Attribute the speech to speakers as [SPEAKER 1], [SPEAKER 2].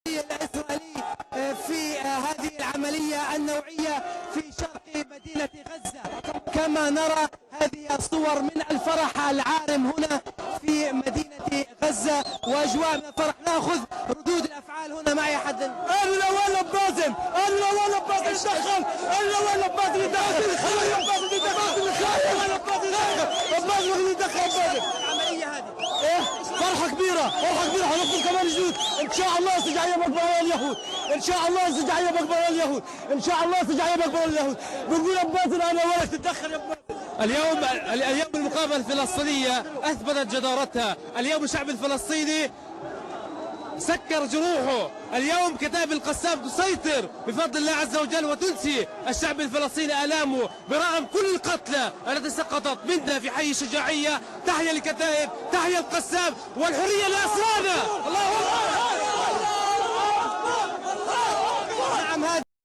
[SPEAKER 1] الإسرائيلي في هذه العملية النوعية في شرق مدينة غزة. كما نرى هذه الصور من الفرح العارم هنا في مدينة غزة وأجواء من الفرح. نأخذ ردود الأفعال هنا. معي أحد.
[SPEAKER 2] انا ولا باسم، انا ولا باسم يتدخل، انا ولا باسم يتدخل، انا باسم يتدخل، انا باسم يتدخل، باسم يتدخل، باسم.
[SPEAKER 1] العملية هذه؟
[SPEAKER 2] ايه، فرحه كبيره، فرحه كبيره. حنقتل كمان جنود ان شاء الله. سجعيه مقبره اليهود ان شاء الله، سجعيه مقبره اليهود ان شاء الله، سجعيه مقبره اليهود. بنقول يا باسل، انا ولا تتدخل يا باسل.
[SPEAKER 3] اليوم، اليوم المقاومة الفلسطينية أثبتت جدارتها. اليوم الشعب الفلسطيني سكر جروحه. اليوم كتائب القسام تسيطر بفضل الله عز وجل وتنسي الشعب الفلسطيني آلامه برغم كل القتلى التي سقطت منا في حي الشجاعية. تحيا الكتائب، تحيا القسام، والحرية لأسرانا. الله